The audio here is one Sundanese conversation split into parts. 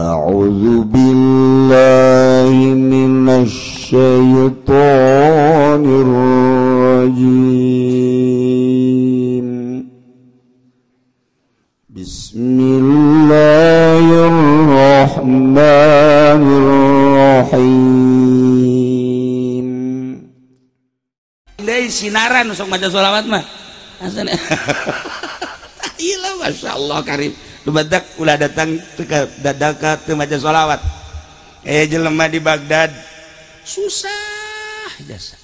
A'udzu billahi minasy syaithanir rajim. Bismillahirrahmanirrahim. Deui sinaran sok maca sholawat mah. Asana. Ilah masyaallah karim. Lubadak ulah datang ke dadaka teu maca sholawat. Jelema di Baghdad susah jasa.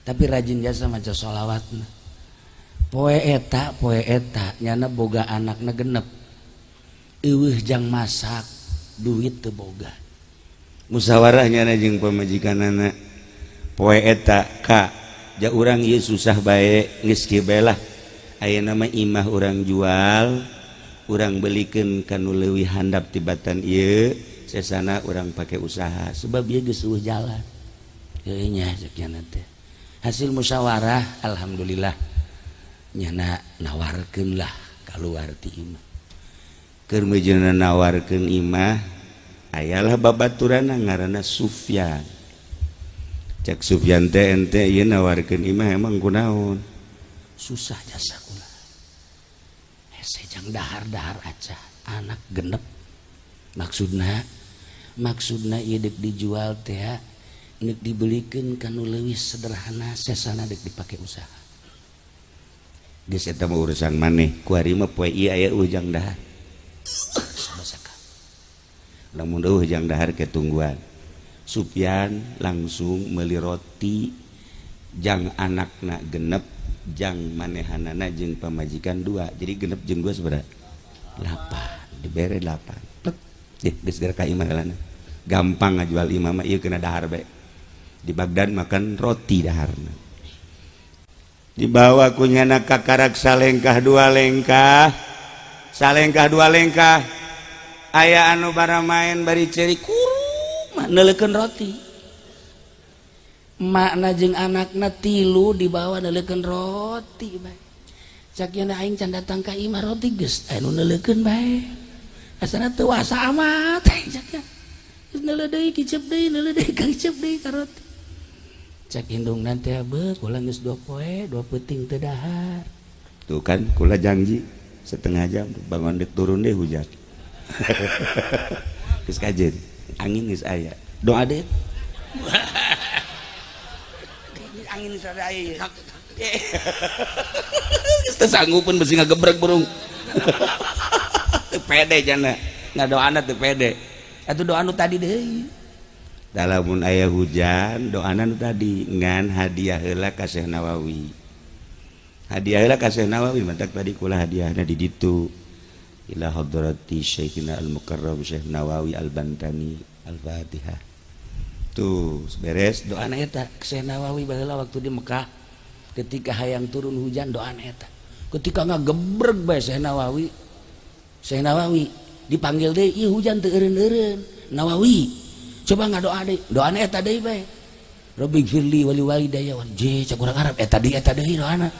Tapi rajin jasa maca sholawatna. Poe eta nyana boga anakna genep. Eueuh jang masak, duit teu boga. Musyawarah nyana jeung pamajikanana. Poe eta ka ja urang ieu susah bae geus kieu bae lah. Ayeuna mah imah urang jual, urang belikeun ka nu leuwih handap tibatan ieu, sesana urang pake usaha sebab ieu geus eueuh jalan. Heueuh nya cek nyana teh. Hasil musyawarah alhamdulillah nyana nawarkeun lah kaluar ti imah. Keur meujeuhna nawarkeun imah ayalah babaturanna ngaranna Sufyan. Cek Sufyan teh ente ieu nawarkeun imah emang kunaon? Susah jasa kula. Hese jang dahar-dahar aja anak genep. Maksudna ieu deuk dijual teh deuk dibelikeun ka nu leuwih sederhana sesana deuk dipake usaha. Geus eta mah urusan maneh, kuari mah poe ieu aya ujang dahar. Sabasaka. Lamun eueuh jang dahar ke tungguan. Sufyan langsung meuli roti jang anakna genep jang manehanana jeung pamajikan dua. Jadi genep jeung dua sabaraha? 8. Dibere 8. Tek. Deh geus geura ka imah heulana. Gampang ngajual imah mah ieu kena dahar bae. Di Baghdad makan roti daharna. Dibawa ku nyana ka karak salengkah dua lengkah. Salengkah dua lengkah. Aya anu baramaen bari ceri kurung neuleukeun roti. Makna jeung anakna tilu dibawa neuleukeun roti bae. Cak nya aing can datang ka imah roti geus anu neuleukeun bae. Asana teu wasa amat cak nya. Geus neuleuh deui kicep deui neuleuh deui kicep deui ka roti. Cak indungna teh beuh kula geus 2 poe 2 peuting teu dahar. Tuh kan kula janji setengah jam bangun dek turun deh hujan. Geus kajen angin geus aya. Doa deh. Angin sada aya. Geus teu sanggupeun besi ngagebreg burung. Teu pede jana. Ngadoana teu pede. Atuh doa nu tadi deui. Da lamun aya hujan doana nu tadi ngan hadiah heula ka Syekh Nawawi. Hadiah heula ka Syekh Nawawi mantak tadi kula hadiahna di ditu. Ila hadrati Syekhina Al-Mukarram Syekh Nawawi Al-Bantani Al-Fatihah. Tuh beres doana eta Syekh Nawawi baheula waktu di Mekah ketika hayang turun hujan doana eta. Ketika ngagebreg bae Syekh Nawawi dipanggil deui ieu hujan teu eureun-eureun. Nawawi coba ngadoa deui, doana eta deui bae. Rabbighfirli wali walidayya wa je cak urang Arab eta deui doana.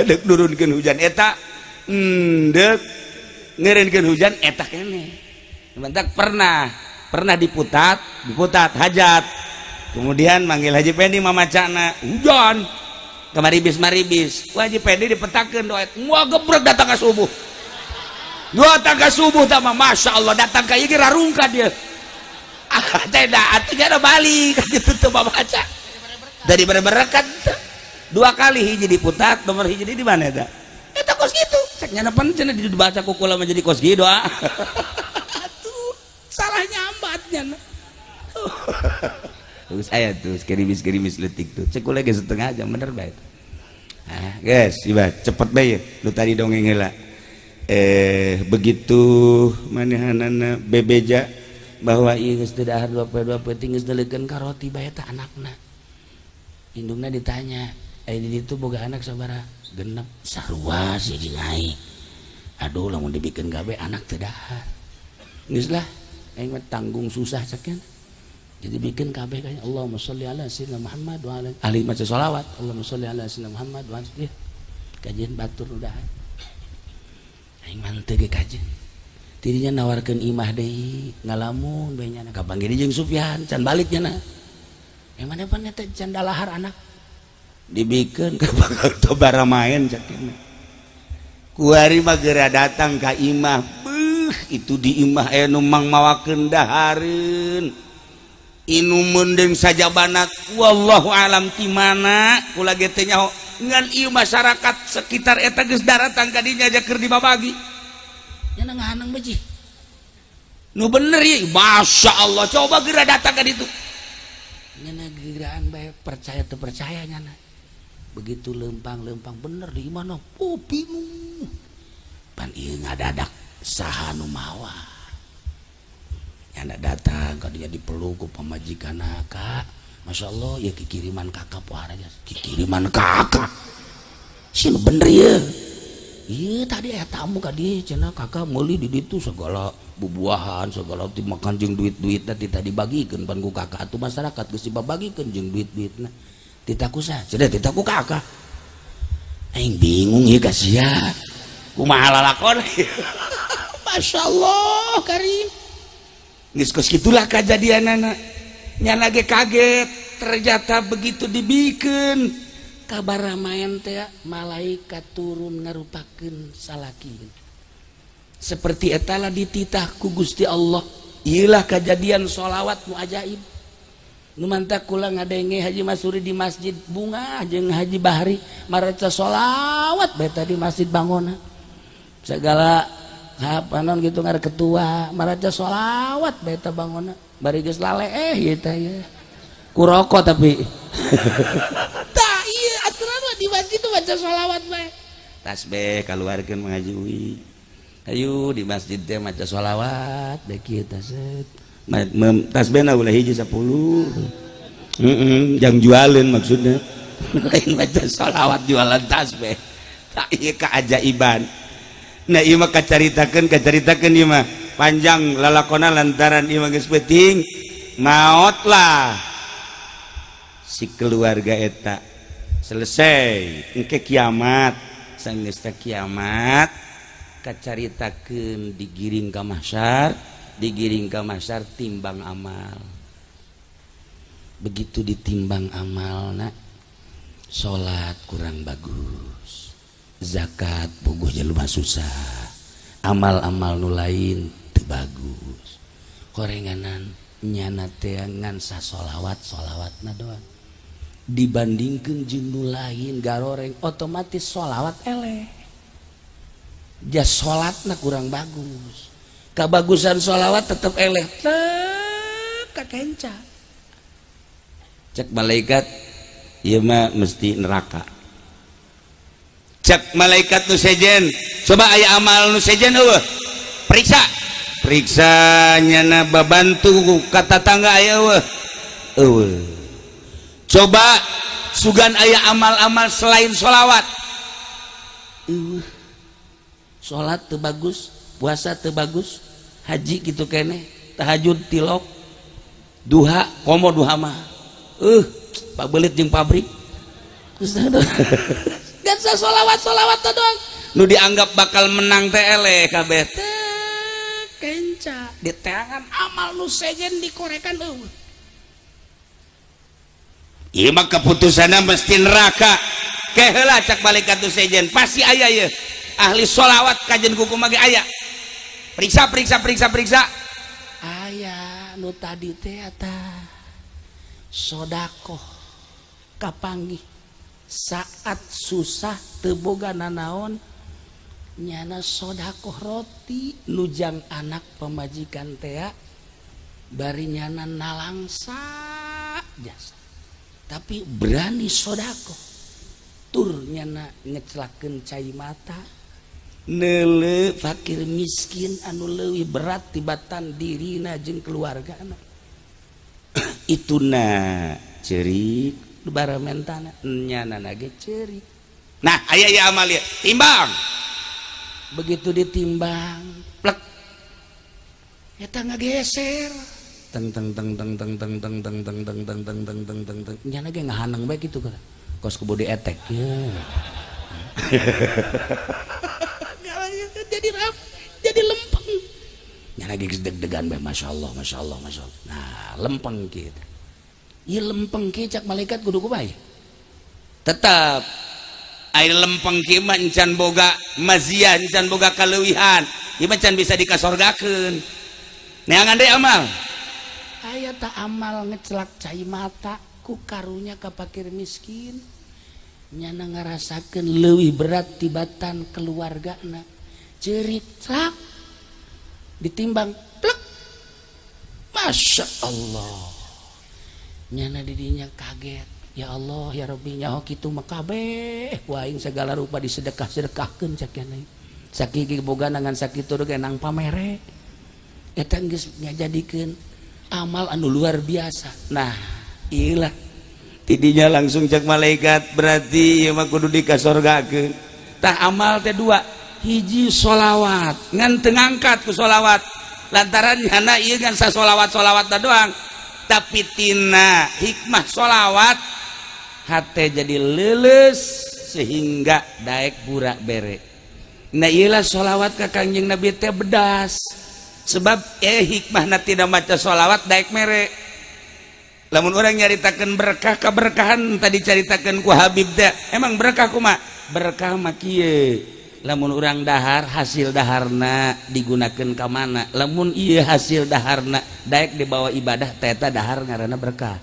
Deuk nurunkeun hujan eta deuk ngeureunkeun hujan eta keneh. Mantak pernah diputat hajat. Kemudian manggil Haji Pendi mamacana hujan. Kamaribis-maribis. Wah Haji Pendi dipetakeun doa. Wah gebreg datang ka subuh. Datang ka subuh tah mah masyaallah datang ka ieu ge rarungka dia. Ah teh da atuh nya balik kitu teu mamaca. Dari berberkat dua kali hiji diputat nomor hiji di mana eta? Eta kos kitu. Cek nya pan cenah dibaca ku kula mah jadi kos kieu doa. Atuh salah nyambatnya. Terus aya tuh gerimis-gerimis leutik tuh. Cek kula ge setengah jam bener bae. Ah, geus iba cepet bae lu tadi dongeng heula. Begitu manehanana bebeja bahwa ieu geus teu dahar 2 poe 2 peuting geus neuleukeun ka roti bae tah anakna. Indungna ditanya, "Eh di ditu boga anak sabaraha?" Genep. Sarua sih jeung aing. Aduh lamun dibikeun gawe anak teu dahar. Geus lah aing mah tanggung susah cek. Jadi bikin kabeh kaya Allahumma sholli ala sayyidina Muhammad wa ala ahli maca sholawat Allahumma sholli ala sayyidina Muhammad wa ala kajian batur udah aing mah teu ge kajian. Tidinya nawarkeun imah deui, ngalamun bae nyana. Kapanggih jeung Sufyan, can balik nyana. Yang mana pan eta can dalahar anak. Dibikeun ka bakal tobara main cak kene. Kuari mah geura datang ka imah. Beuh, itu di imah aya nu mangmawakeun dahareun. Inumeun deung sajabana wallahu alam ti mana kula ge teh nyaho. Ngan ieu masyarakat sekitar eta geus daratang ka dinya aja keur dibabagi. Nya ngahaneng beji. Nu bener ieu, Masya Allah, coba geura datang ka ditu. Nya geuraan bae percaya teu percaya nyana. Begitu lempang-lempang bener di imah oh bingung. Pan ieu ngadadak saha nu mawa. Nyana datang ka dinya dipeluk ku pamajikanna, Kak. Masya Allah, ya kikiriman kakak pohara aja. Kikiriman kakak. Sih bener ya. Iya tadi aya tamu ka dieu cenah kakak meuli di ditu segala bubuahan, segala dimakan jeung duit-duitna tadi dibagikeun pan ku kakak atuh masyarakat geus dibagikeun jeung duit-duitna. Titaku sah, cenah titaku kakak. Aing bingung ieu ka sia. Kumaha lalakon? Masya Allah, Karim. Geus kos kitulah kajadianana. Nyana ge kaget, ternyata begitu dibikeun kabar ramayan teh malaikat turun ngarupakeun salaki. Seperti etala dititah ku Gusti Allah. Ieulah kajadian sholawat nu ajaib. Nu mantak kula ngadenge Haji Masuri di Masjid Bunga jeung Haji Bahri mareca sholawat bae tadi Masjid Bangona. Segala apa non gitu ngar ketua maraca sholawat bae ta Bangona. Bari geus lale ieu teh ieu. Ku rokok tapi. Tah ieu aturan mah di masjid tuh baca sholawat bae. Tasbih kaluarkeun mengaji uwi. Ayo di masjid teh maca sholawat bae kieu teh set. Tasbihna ulah hiji 10. Jang jualeun maksudnya. Lain maca sholawat jualan tasbih. Tah ieu keajaiban. Nah ieu mah kacaritakeun ieu mah panjang lalakona lantaran ieu mah geus peuting maotlah si keluarga eta selesai engke kiamat sanggeus teh kiamat kacaritakeun digiring ka mahsyar timbang amal. Begitu ditimbang amalna salat kurang bagus, zakat puguh jelema susah, amal-amal nu lain teu bagus, horenganan nyana teh ngan sasolawat solawatna doang dibandingkeun jeung nu lain garoreng otomatis solawat eleh, jas salatna kurang bagus, kabagusan solawat tetep eleh teu kakenca. Cek malaikat ieu mah mesti neraka. Cek malaikat nu sejen, coba aya amal nu sejen eueuh, periksa periksa nyana babantu ka tatangga aya eueuh eueuh, coba sugan aya amal-amal selain sholawat eueuh, salat teu bagus, puasa teu bagus, haji kitu keneh, tahajud tilok, duha komo duha mah pabelit jeung pabrik dan sholawat sholawat doang nu dianggap bakal menang teh eleh kabeh teh kenca diteangan amal nu sejen dikorekan eueuh. Ieu mah keputusanna mesti neraka. Ke heula cak malaikat nu sejen pasti aya ieu ahli sholawat kajen kuku mage aya. Periksa periksa periksa periksa aya nu tadi teh eta sodakoh kapanggih saat susah teu boga nanaon nyana sodakoh roti nujang anak pemajikan tea bari nyana nalangsa jasa tapi berani sodakoh tur nyana ngecelakeun cai mata neule fakir miskin anu leuwih berat tibatan dirina jeung keluargana. Ituna ceurik baramentana nyana ge ceurik. Nah aya ieu amal ieu timbang, begitu ditimbang plek eta ngageser teng teng teng teng teng teng teng teng teng teng teng teng teng teng teng teng nyana ge ngahaneng bae kitu kan kos kebodi etek ye. Jadi rap jadi lempeng. Nyana geus deg-degan bae masyaallah masyaallah masyaallah. Nah, lempeng kieu. Ieu lempeng kieu cak malaikat kudu kumaha? Tetep ari lempeng kieu mah encan boga maziah, encan boga kaleuwihan. Ieu mah can bisa dikasorgakeun. Neangan deui amal. Aya ta amal ngecelak cai mata ku karunya ka fakir miskin. Nyana ngarasakeun leuwih berat tibatan keluargana. Ceurik celak ditimbang plek. Masya Allah. Nyana didinya kaget. Ya Allah ya Rabbi nyaho kitu mah kabeh ku aing segala rupa disedekah-sedekahkeun cak nyana. Sakieu boga ngan sakitu ge nang pamere. Eta geus ngajadikeun amal anu luar biasa. Nah, iyalah tidinya langsung cek malaikat berarti ieu mah kudu dikasorgakeun. Tah amal teh dua, hiji sholawat ngan teu ngangkat ku sholawat lantaran nyana ieu ngan sasolawat-solawat doang, tapi tina hikmah sholawat hate jadi leuleus sehingga daek burak bere. Nah iyalah sholawat ka Kangjeng Nabi teh bedas sebab hikmahna tina maca sholawat daek mere. Lamun orang nyaritakeun berkah keberkahan tadi caritakeun ku Habib teh emang berkah kumaha? Berkah mah kieu. Lamun urang dahar hasil daharna digunakeun ka mana? Lamun ieu hasil daharna daek dibawa ibadah teh eta dahar ngaranna berkah.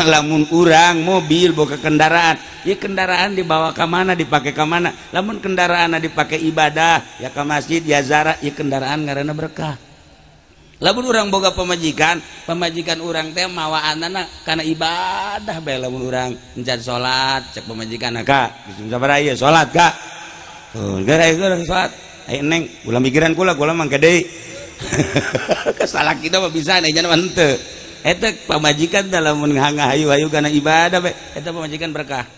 Lamun urang mobil boga kendaraan, ieu kendaraan dibawa ka mana dipake ka mana? Lamun kendaraanna dipake ibadah ya ka masjid ya zara ieu kendaraan ngaranna berkah. Lamun urang boga pamajikan, pamajikan urang teh mawaanana kana ibadah bae. Lamun urang encan salat cek pamajikan ka geus sabaraha ieu salat ka. Oh, gara urang salat. Aya neng ulah mikiran kula, kula mangke deui. Kasalah kita mah bisa nya mah henteu. Eta pamajikan lamun ngahayu-hayu kana ibadah bae, eta pamajikan berkah.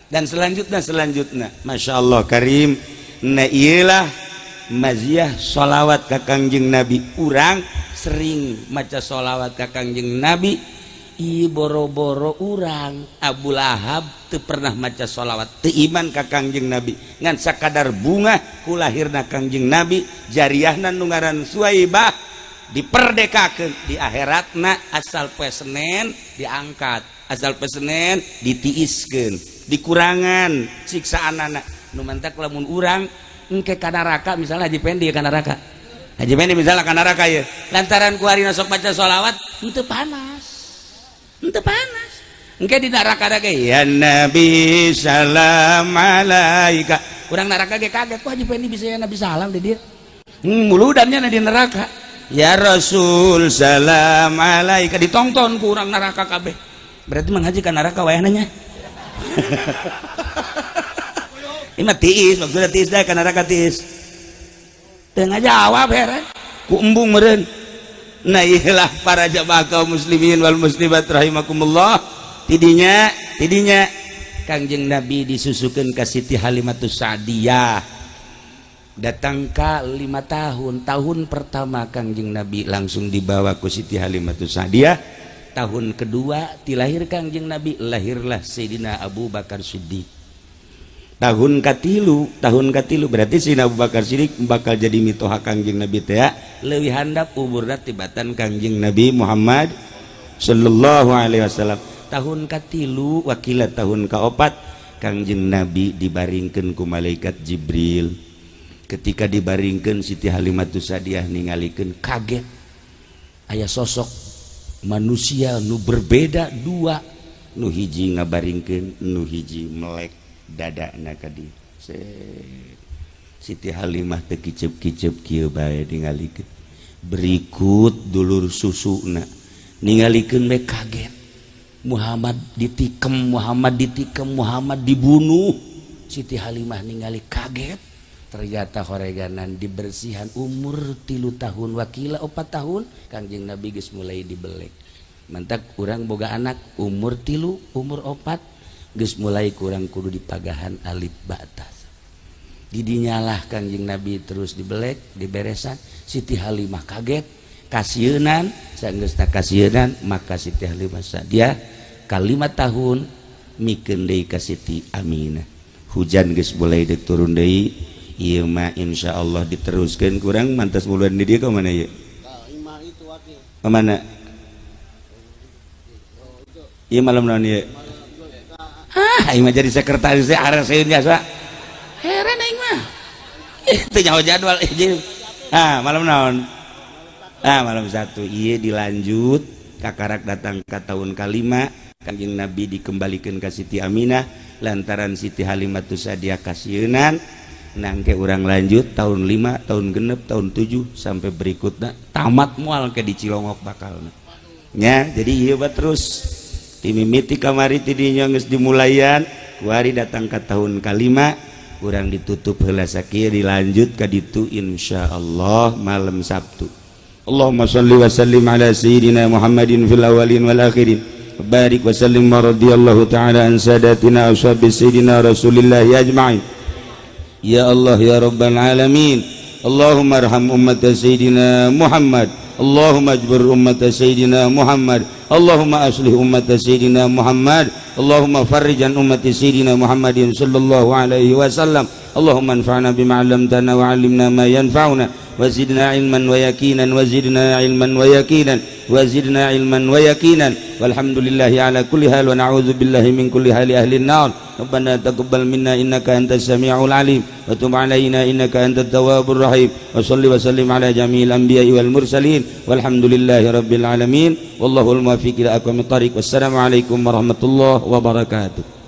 Dan selanjutnya masyaallah karim. Nah ieulah maziah sholawat ka Kangjeng Nabi. Urang sering maca sholawat ka Kangjeng Nabi, ieu boro-boro urang Abu Lahab teu pernah maca sholawat, teu iman ka Kangjeng Nabi, ngan sakadar bunga ku lahirna Kangjeng Nabi, jariahna nu ngaran Suwaibah diperdekakeun di akhiratna asal poe Senen diangkat, asal poe Senen ditiiskeun, dikurangan siksaanana. Nu mantak lamun urang engke ka neraka misalnya Haji Pendi ka neraka. Haji Pendi misalnya ka neraka ieu. Lantaran ku harina sok maca sholawat henteu panas. Henteu panas. Engke di neraka ge ya Nabi salam alaika. Urang neraka ge kaget kok Haji Pendi bisa ya Nabi salam di dieu. Muludannya di neraka. Ya Rasul salam alaika ditongton ku urang neraka kabeh. Berarti Mang Haji ka neraka wayahna nya. Ini mah tiis, maksudnya tiis dah ka neraka tiis. Teu ngajawab heran. Ku embung meureun. Nah iyalah para jamaah kaum muslimin wal muslimat rahimakumullah. Tidinya Kangjeng Nabi disusukeun ka Siti Halimatus Sa'diyah. Datang ka 5 tahun, tahun pertama Kangjeng Nabi langsung dibawa ku Siti Halimatus Sa'diyah. Tahun kedua dilahir Kangjeng Nabi, lahirlah Sayyidina Abu Bakar Siddiq. Tahun katilu berarti Sayyidina Abu Bakar Siddiq bakal jadi mitoha Kangjeng Nabi teh leuwih handap umurna tibatan Kangjeng Nabi Muhammad sallallahu alaihi wasallam. Tahun katilu wakila tahun kaopat Kangjeng Nabi dibaringkeun ku malaikat Jibril. Ketika dibaringkeun Siti Halimatus Sa'diyah ningalikeun kaget. Aya sosok manusia nu berbeda dua, nu hiji ngabaringkeun, nu hiji melek dadana ka dieu. Siti Halimah teu kicep-kicep kieu bae ningalikeun. Berikut dulur susuna ningalikeun we kaget. Muhammad ditikem, Muhammad ditikem, Muhammad dibunuh. Siti Halimah ningali kaget. Ternyata horeganan dibersihan umur 3 tahun wakila 4 tahun Kangjeng Nabi geus mulai dibelek. Mantak urang boga anak umur 3 umur 4 geus mulai kurang kudu dipagahan alif batas. Didinyalah Kangjeng Nabi terus dibelek diberesan. Siti Halimah kaget kasieunan, sanggeusna kasieunan maka Siti Halimah Sa'diyah ka 5 tahun mikeun deui ka Siti Aminah. Hujan geus mulai turun deui. Ieu mah insyaallah diteruskeun kurang mantas bulan di dieu ka mana ieu? Ka mana? Ieu malam naon ieu? Ah, aing mah jadi sekretaris teh areseun jasa. Heran aing mah. Teu nyaho jadwal ah, malam naon? Ah, malam satu. Ieu dilanjut kakarak datang ka tahun kalima Kanjeng Nabi dikembalikan ke Siti Aminah lantaran Siti Halimatus Sa'diyah kasieunan nangke urang lanjut tahun 5 tahun genep tahun 7 sampai berikutnya tamat mual ke di Cilongok bakalna nya. Jadi ieu terus timimiti kamari ti dinya geus dimulayan kuari datang ka tahun kalima urang ditutup heula sakieu dilanjut ka ditu insyaallah malam Sabtu. Allahumma shalli wa sallim ala sayyidina Muhammadin fil awwalin wal akhirin barik wa sallim wa radhiyallahu ta'ala an sadatina ashabi sayyidina Rasulillah ajma'in. Ya Allah ya Rabbal alamin. Allahumma arham ummat sayyidina Muhammad. Allahumma ajbir ummat sayyidina Muhammad. Allahumma aslih ummat sayyidina Muhammad. Allahumma farrijan ummat sayyidina Muhammadin sallallahu alaihi wasallam. Allahumma anfa'na bima 'allamtana wa 'allimna ma yanfa'una wa zidna ilman wa yaqinan wa zidna ilman wa yaqinan wa zidna ilman wa yaqinan. Walhamdulillahi ala kulli hal wa na'udzu billahi min kulli hali ahli an-nar. Rabbana taqabbal minna innaka antas samiul alim wa tub alaina innaka antat tawwabur rahim. Wa shalli wa sallim ala jami'il anbiya'i wal mursalin walhamdulillahi rabbil alamin. Wallahul muwaffiq ila aqwamit thariq. Wassalamu alaikum warahmatullahi wabarakatuh.